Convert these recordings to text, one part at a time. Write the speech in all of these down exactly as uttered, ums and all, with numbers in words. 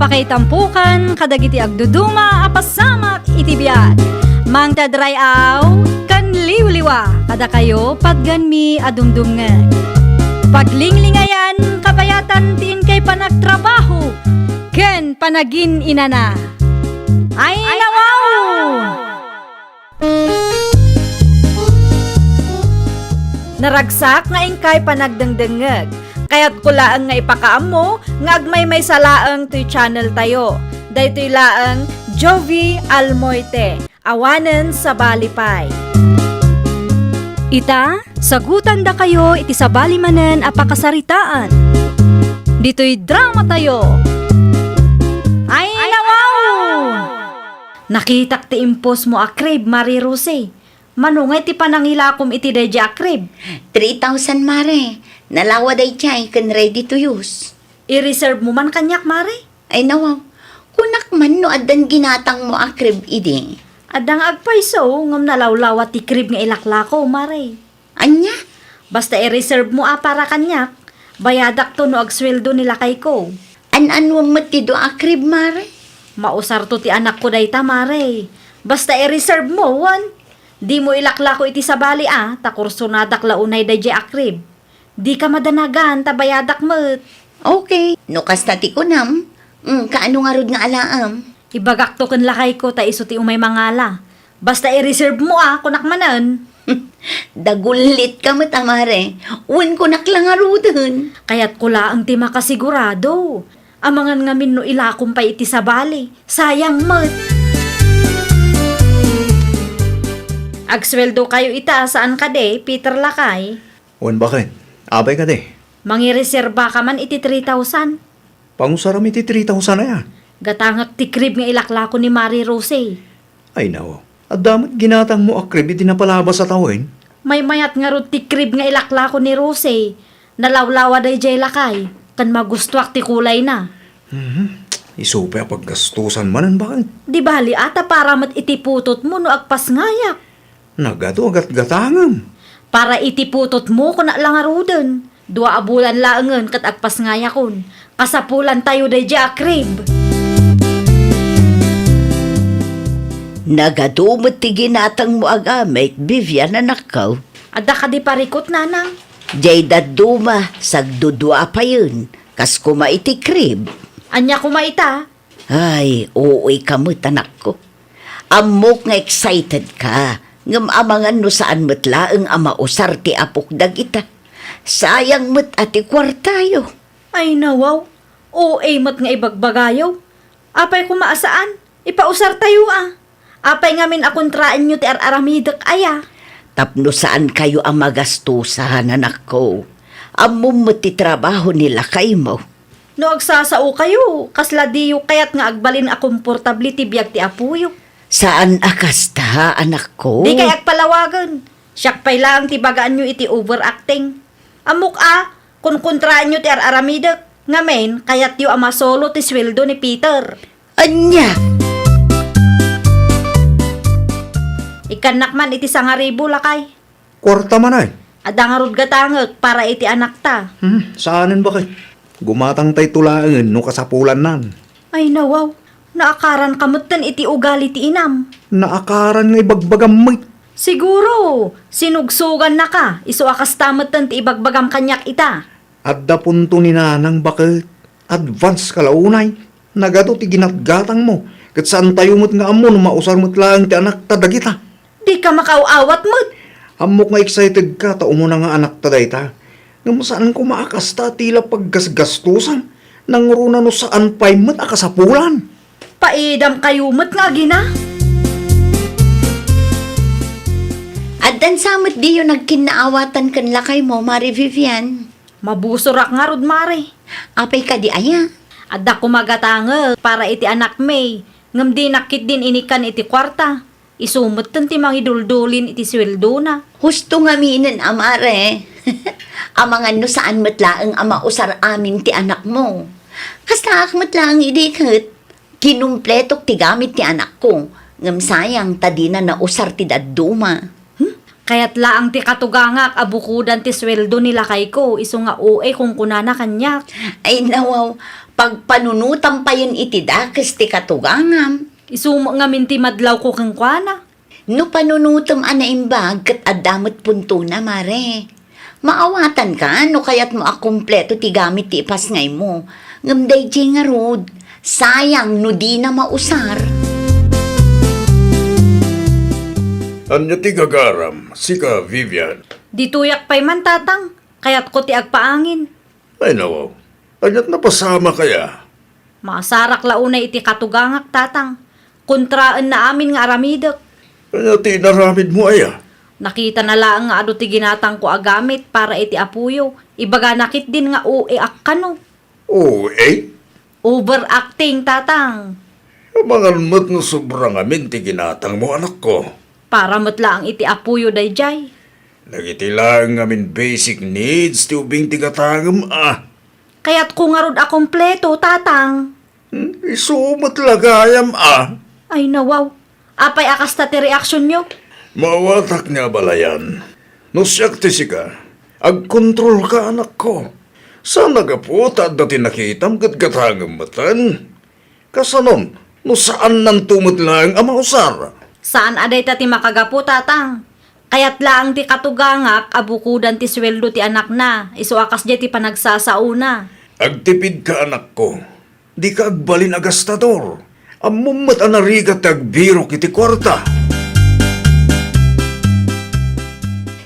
Pakaitampokan kadagiti agduduma a pasamak iti biag. Mangted ray-aw ken liwliwa kadakayo patgenmi a dumdumngeg. Paglinglingayan, kabayatan ti inkay panagtrabaho ken panagin-inana. Ay, nawaw! Naragsak nga inkay panagdengdengngeg. Kayatko laeng nga ipakaammo nga agmaymaysa laeng toy channel tayo. Daytoy laeng Jovie Almoite, awanen sabali pay. Ita, sagutandakayo iti sabali manen a pakasaritaan. Ditoy drama tayo. Ay, nawaw! Nakitak ti impostmo a crib, Mare Rose. Mano ngay ti panangilakom iti daydiay a crib? Three thousand, Mare. Nalawa daydiay ken ready to use. I-reserve mo man kaniak, Mare? Ay, nawaw. Kunak man no addan ginatangmo a crib idi. Adda nga agpayso, ngem nalawlawa ti crib nga ilaklako, Mare. Ania? Basta i-reserve mo a para kaniak, bayadakto no agsueldo ni lakayko. An-anuem met ti dua a crib, Mare? Mausarto ti anakko dayta, Mare. Basta i-reserve mo, wen? Dimo ilaklako iti sabali a, ta kursonadak la unay daydiay a crib. Dika madanagan, ta bayadak met. Okay, no kasta ti kunam, mm, kaano ngarud nga alaem? Ibagakto ken lakayko ta isu ti umay mangala. Basta i-reserve mo a, kunak manen. Dagullitka met a, Mare. Wen, kunak la ngaruden. Kayatko laeng ti makasigurado. Amangan ngamin no ilakom pay iti sabali. Sayang met. Agsueldokayo ita, saan kadi, Peter lakay? Wen baket, apay kadi? Mangireserba ka man iti three thousand. Pangusaram iti three thousand aya? Gatangek ti crib nga ilaklako ni Mare Rose. Ay, nawaw. Adda met ginatangmo a crib iti napalabas a tawen? Maymayat ngarud ti crib nga ilaklako ni Rose. Nalawlawa daydiay lakay, ken magustuak ti kulayna. Mhm. Isu pay a paggastusan manen baket. Di bali a, ta para met iti putotmo no agpasngayak. Nagadu a gatgatangem. Para iti putotmo, kunak la ngaruden. Dua a bulan laengen ket agpasngayakon. Kasapulantayo daydiay a crib. Nagadu met ti ginatangmo a gamit, Vivian, anakko. Adda kadi parikut, nanang? Diay dadduma, sagdudua payen. Kas koma iti crib. Ania koma ita? Ay, uuyka met, anakko. Ammok nga excited ka, ngem amangan no saan met laeng a mausar ti apok dagita. Sayang met a ti kuartayo. Ay, nawaw. O A met nga ibagbagayo. Apay koma a saan? Ipausartayo a. Apay ngamin a kontraenyo ti ar-aramidek aya? Tapno saankayo a magastusan, anakko. Ammom met ti trabaho ni lakaymo. No agsasaokayo, kasla diyo kayat nga agbalin a komportable ti biag ti apoyo? Saan a kasta, anakko. Dikay agpalawagen. Siak pay laeng ti bagaanyo iti overacting. Ammok a, konkontraenyo ti ar-aramidek. Ngamin, kayatyo a masolo ti sueldo ni Peter. Ania? Ikkannak man iti sangaribu, lakay. Kuarta man ay? Adda ngarud gatangek para iti anakta. Hmm, saanen baket. Gumatangtayto laengen no kasapulannan. Ay, nawaw. Naakaranka metten iti ugali ti inam. Naakaran nga ibagbagam met. Siguro, sinugsogannaka, isu a kasta metten ti ibagbagam kaniak ita. Adda punto ni nanang baket. Advance ka la unay. Nagadu ti ginatgatangmo, ket saantayo met nga ammo no mausar met laeng ti anakta dagita. Dika makaaw-awat met. Ammok nga excited ka ta umuna nga anakta dayta. Ngem saan koma a kasta ti la paggasgastusam. Nangruna no saan pay met a kasapulan. Paidam kayo met nga agina. Addan sa met diyo nagkinnaawatan ken lakaymo, Mare Vivian? Mabusorak ngarud, Mare. Apay kadi aya? Adda koma gatangek para iti anakmi, ngem dinak ketdin inikkan iti kuarta. Isu metten ti mangiduldulin iti sueldona. Husto ngaminen a, Mare. Amangan no saan met laeng a mausar amin ti anakmo. Kastaak met laeng idi ket. Kinumpletok ti gamit ti anakko, ngem sayang ta dina nausar ti dadduma. Hmm? Kayat laeng ti katugangak a bukodan ti sueldo ni lakayko, isu nga O A kunkunana kaniak. Ay, nawaw, Pagpanunotam payen iti dakes ti katugangam. Isu met ngamin ti madlawko kenkuana. No panunotem a naimbag ket adda met puntona, mare. Maawatanka no kayatmo a kompleto ti gamit ti ipasngaymo. Ngem daydiay ngarud, sayang no dina mausar. Ania ti gagaram, sika, Vivian? Ditoyak pay man, Tatang. Kayatko ti agpaangin. Ay, nawaw. Ania't napasamak aya? Maasarak la unay iti katugangak, Tatang. Kontraenna amin nga aramidek. Ania ti inaramidmo aya? Nakitana laeng nga adu ti ginatangko a gamit para iti apoyo. Ibagana ketdin nga O A ak kano. O A? Overacting, Tatang. Amangan met no sobra ngamin ti ginatangmo, anakko. Para met laeng iti apoyo daydiay. Dagiti laeng ngamin basic needs ti ubing ti gatangem a. Kayatko ngarud a kompleto, Tatang. Hmm, isu met la gayam a. Ay, nawaw. Apay a kasta ti reaksionyo? Maawatak nga abalayan. No siak ti sika, agkontrolka, anakko. Saan a gapu ta adda ti nakitam ket gatangem metten. Kasanon, no saannanto met laeng a mausar? Saan a dayta ti makagapu, Tatang. Kayat laeng ti katugangak a bukodan ti sueldo ti anakna, isu a kasdiay ti panagsasaona. Agtipidka, anakko. Dika agbalin a gastador. Ammom met a narigat ti agbirok iti kuarta.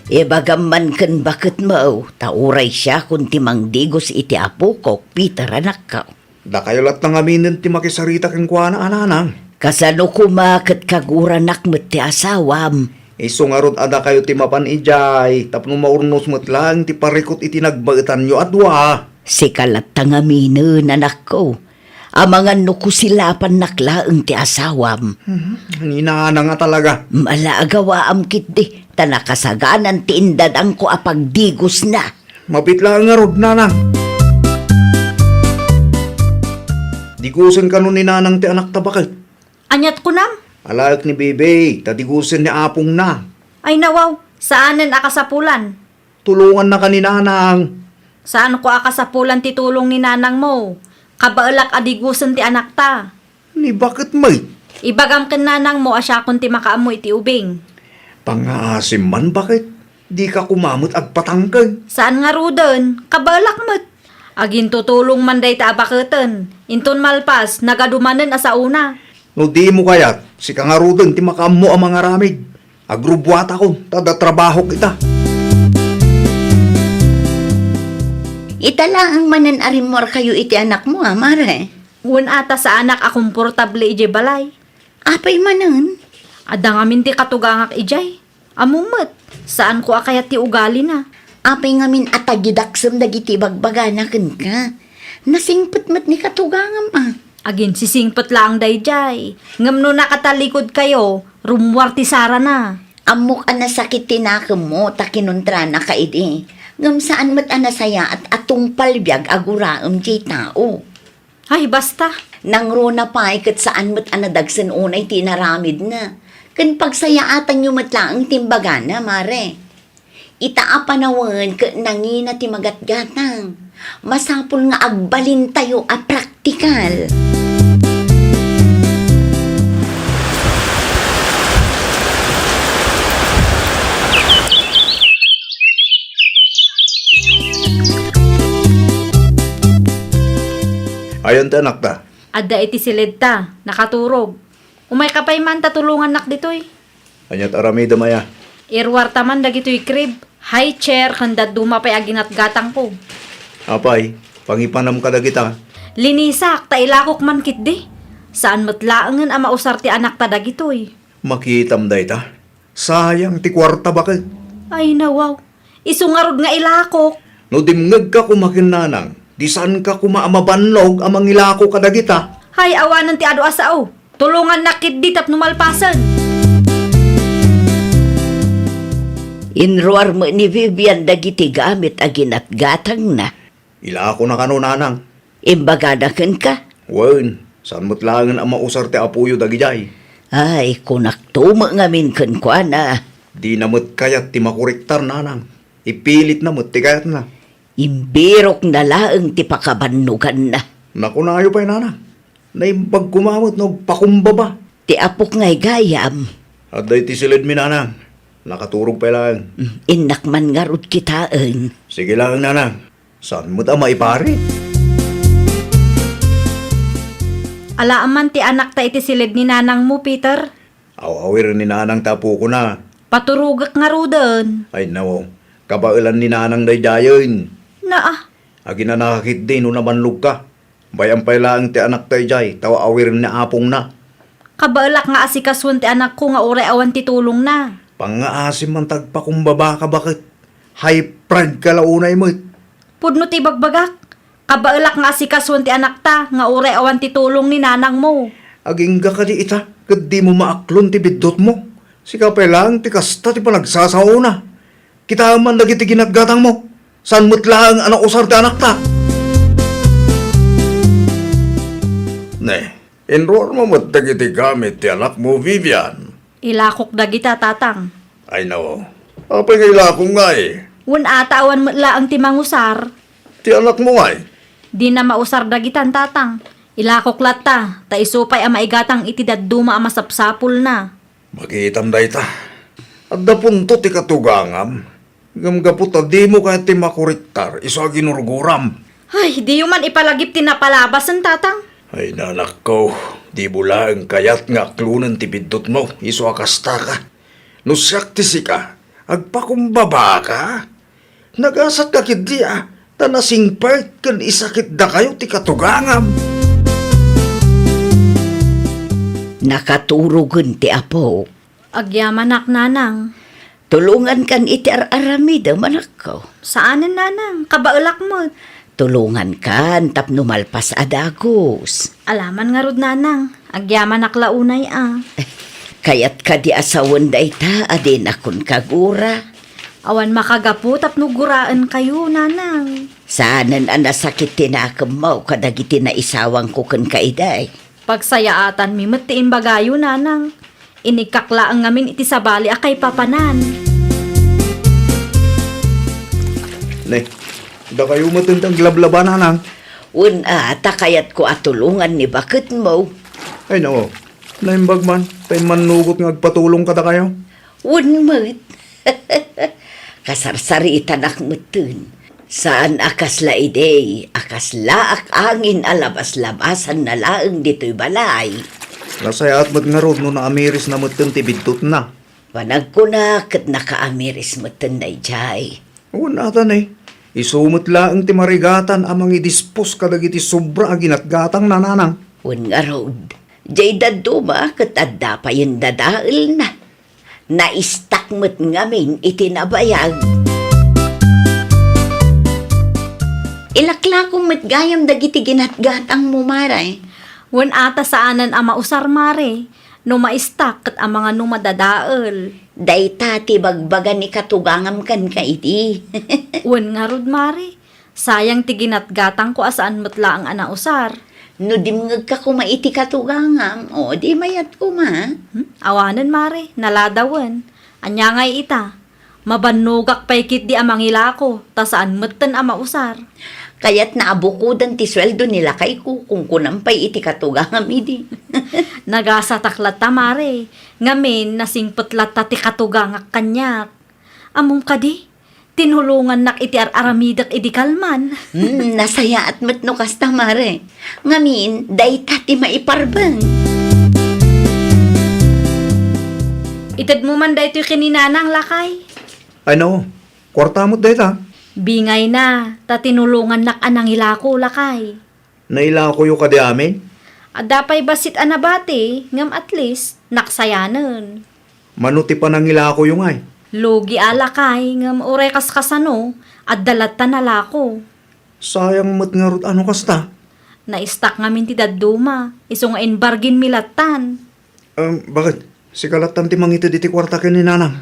Ibagam man ken baketmo, ta uray siakon ti mangdigos iti apokok, Peter, anakko. Dakayo latta ngaminen ti makisarita kenkuana a nanang. Kasano koma ket kaguranak met ti asawam? Isu ngarud a dakayo ti mapan idiay tapno maurnos met laeng ti parikut iti nagbaetanyo a dua. Sika latta ngaminen, anakko. Amangan no kusilapannak laeng ti asawam. Mhm. Ni nanang a talaga. Ala a gawaam ketdi, ta nakasaganan ti indadangko a pagdigosna. Mabit laeng ngarud, nanang. Digosen kano ni nanang ti anakta baket? Ania't kunam? Alaek ni Bibi, ta digosen ni apongna. Ay, nawaw, saanen a kasapulan. Tulongannaka ni nanang. Saanko a kasapulan ti tulong ni nanangmo. Kabaelak a digosen ti anakta. Ni baket met? Ibagam ken nanangmo a siakon ti makaammo iti ubing. Pangngaasim man baket? Dika koma met agpatangken. Saan ngaruden, kabaelak met. Agintutulong man dayta a baketen. Inton malpas, nagadu manen a saona. No dimo kayat, sika ngaruden ti makaammo a mangaramid. Agrubuatakon, ta adda trabahok ita. Ita laeng manen a rimmuarkayo iti anakmo a, mare? Wen a, ta saanak a komportable idiay balay. Apay manen? Adda ngamin ti katugangak idiay. Ammom met, saanko a kayat ti ugalina. Apay ngamin a tagidaksem dagiti ibagbagana kenka? Nasingpet met ni katugangam a. Aginsisingpet laeng daydiay. Ngem no nakatalikudkayo, rummuar ti sarana. Ammok a nasakit ti nakemmo ta kinuntranaka idi. Ngem saan met a nasayaat a tungpal biag a guraem diay tao. Ay, basta. Nangruna pay ket saan met a nadagsen unay ti inaramidna. Ken pagsayaatanyo met laeng ti imbagana, mare. Ita a panawen ket nangina ti magatgatang. Masapul nga agbalintayo a praktikal. Ayan ti anakta. Adda iti siledta, nakaturog. Umayka pay man ta tulongannak ditoy. Ania't aramidem aya? Iruarta man dagitoy crib, high chair, ken dadduma pay a ginatgatangko. Apay, pangipanam kadagita? Linisak, ta ilakok man ketdi. Saan met laengen a mausar ti anakta dagitoy. Makitam dayta? Sayang ti kuarta baket. Ay, nawaw. Isu ngarud nga ilakok. No dimngegka koma ken nanang, di saanka koma a mabannog a mangilako kadagita. Hay, awanen ti adu a sao. Tulongannak ketdi tapno malpasen. Inruar met ni Vivian dagiti gamit a ginatgatangna. Ilakona kano, nanang? Imbagana kenka? Wen, saan met laengen a mausar ti apoyo dagidiay. Ay, kunakto met ngamin kenkuana. Dina met kayat ti makorektar, nanang. Ipilitna met ti kayatna. Imbirokna laeng ti pakabannoganna. Nakunayo pay, nanang. Naimbag koma met no agpakumbaba. Ti apok ngay gayam. Adda iti siledmi, nanang. Nakaturog pay laeng. Mm, innak man ngarud kitaen. Sige laeng, nanang. Saan met a maiparit? Alaem man ti anakta iti siled ni nanangmo, Peter. Aw-awiren ni nanang ti apokona. Paturogek ngaruden. Ay, no. Kabaelan ni nanang daydiayen. Naa. Aginanaka ketdi no nabannogka. Bay-am pay laeng ti anakta idiay, ta aw-awiren ni apongna. Kabaelak nga asikasuen ti anakko nga uray awan ti tulongna. Pangngaasim man ta agpakumbabaka baket. High pride ka la unay met. Pudno ti ibagbagak. Kabaelak nga asikasuen ti anakta nga uray awan ti tulong ni nanangmo. Agingga kadi ita, ket dimo maaklon ti biddutmo. Sika pay laeng ti kasta ti panagsasaona. Kitaem man dagiti ginatgatangmo. Saan met laeng a nausar ti anakta. Ne, inruarmo met dagiti gamit ti anakmo, Vivian. Ilakok dagita, Tatang. Ay, no. Apay nga ilakom ngay? Wen ata awan met laeng ti mangusar. Ti anakmo ngay? Dina mausar dagitan, Tatang. Ilakok latta, ta isu pay a maigatang iti dadduma a masapsapulna. Makitam dayta. Adda punto ti katugangam. Ngem gapu ta dimo kayat ti makuriktar, isu a ginurguram. Ay, diyo man ipalagip ti napalabasen, Tatang. Ay, nanakko, dimo laeng kayat nga aklonen ti biddutmo, isu a kastaka. No siak ti sika, agpakumbabaka? Nagasatka ketdi a, ta nasingpet ken isakitdakayo ti katugangam. Nakaturogen ti apok. Agyamanak, nanang. Tulongankan iti ar-aramidem, anakko. Saanen, nanang. Kabaelak met. Tulongankan tapno malpas a dagus. Alaman ngarud, nanang. Agyamanak la unay a. Kayat kadi a sawen dayta a dinak agura? Awan makagapu tapno guraenkayo, nanang. Saanen a nasakit ti nakemmo kadagiti naisawangko kenka idi. Pagsayaatanmi met ti imbagayo, nanang. Inikkak laeng ngamin iti sabali a kaipapanan. Ne, dakayo met ti aglablaba, nanang. Wen a, ta kayatko a tulongan ni baketmo. Ay, nao. Naimbag man, ta immannugot nga agpatulong kadakayo. Wen met. Kasarsaritanak metten. Saan a kasla idi, a kaslaak angin a labas-labasanna laeng ditoy balay. Nasayaat met ngarud no naamirisna metten ti biddutna. Panagkuna ket nakaamiris metten daydiay. Wen ata ne, isu met laeng ti marigatan a mangidispos kadagiti sobra a ginatgatangna, nanang. Wen ngarud, diay dadduma ket adda payen dadaelna. Naistak met ngamin iti nabayag. Ilaklakom met gayam dagiti ginatgatangmo, mare. Wen ata saanen a mausar, mare, no maistak ket amangan no madadael. Dayta ti bagbaga ni katugangam kenka idi. Wen ngarud, mare, sayang ti ginatgatangko a saan met laeng a nausar. No dimngegka koma iti katugangam, o, di mayat koma. Hmm? Awanen, mare, naladawen. Ania ngay ita? Mabannogak pay ketdi a mangilako, ta saan metten a mausar. Kayatna a bukoden ti sueldo ni lakayko, kunkunam pay iti katugangam idi. Nagasatak latta, mare. Ngamin, nasingpet latta ti katugangak kaniak. Ammom kadi? Tinulongannak iti ar-aramidek idi kalman. Hmm, nasayaat met no kasta, mare. Ngamin, dayta ti maiparbeng. Itedmo man daytoy ken ni nanang, lakay. Ay, no. Kuarta met dayta. Bingayna, ta tinulongannak a nangilako, lakay. Nailakoyo kadi amin? Adda pay bassit a nabati, ngem at least, naksayanen. Mano ti panangilakoyo ngay? Lugi a lakay, ngem uray kaskasano, adda latta nalako. Sayang met ngarud a no kasta. Naistak ngamin ti dadduma, isu nga imbarginmi lattan. Em, baket? Sika lattan ti mangited iti kuarta ken ni nanang?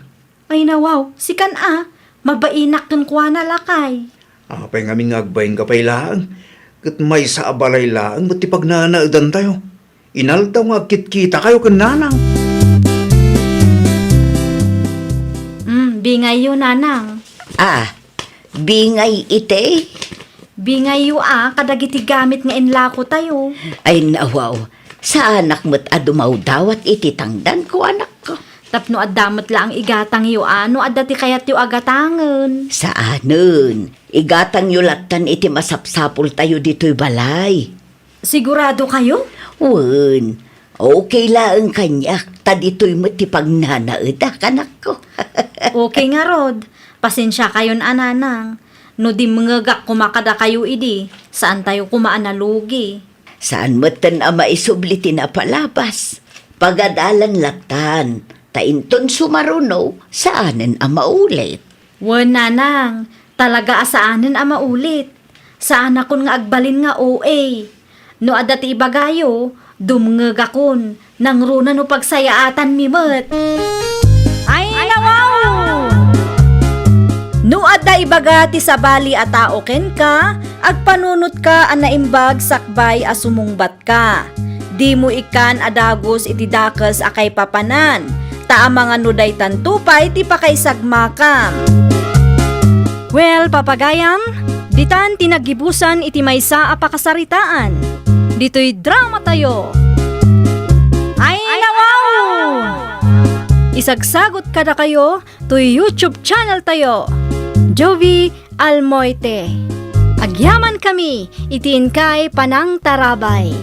Ay, nawaw, sikan a, mabainak kenkuana, lakay. Apay ngamin nga agbainka pay laeng, ket maysa a balay laeng met ti pagnanaedantayo. Inaldaw nga agkitkitakayo ken nanang. Mm, bingayyo, nanang. Ah, bingay iti? Bingayyo a kadagiti gamit nga inlakotayo. Ay, nawaw. Saanak met a dumawdawat iti tangdanko, anakko. Tapno adda met laeng igatangyo a no adda ti kayatyo a gatangen. Saanen. Igatangyo lattan iti masapsapultayo ditoy balay. Sigurado kayo? Wen. Okay laeng kaniak, ta ditoy met ti pagnanaedak, anakko. Okay ngarud. Pasensia kayon a, nanang. No dimngegak koma kadakayo idi, saantayo koma a nalugi. Saan metten a maisubli ti napalabas. Pagadalan lattan, ta inton sumaruno, saanen a maulit. Wen, nanang, talaga a saanen a maulit. Saanakon nga agbalin nga O A. No adda ti ibagayo, dumngegakon, nangruna no pagsayaatanmi met. Ay, nawaw! No adda ibaga ti sabali a tao kenka, agpanunotka a naimbag sakbay a sumungbatka. Dimo ikkan a dagus iti dakes a kaipapanan, ta amangan no daytanto pay ti pakaisagmakam. Well, papagayam, ditan ti naggibusan iti maysa a pakasaritaan. Ditoy dramatayo. Ay, nawaw! Isagsagot kadakayo toy YouTube channel tayo, Jovi Almoite. Agyaman kami iti inkay panangtarabay.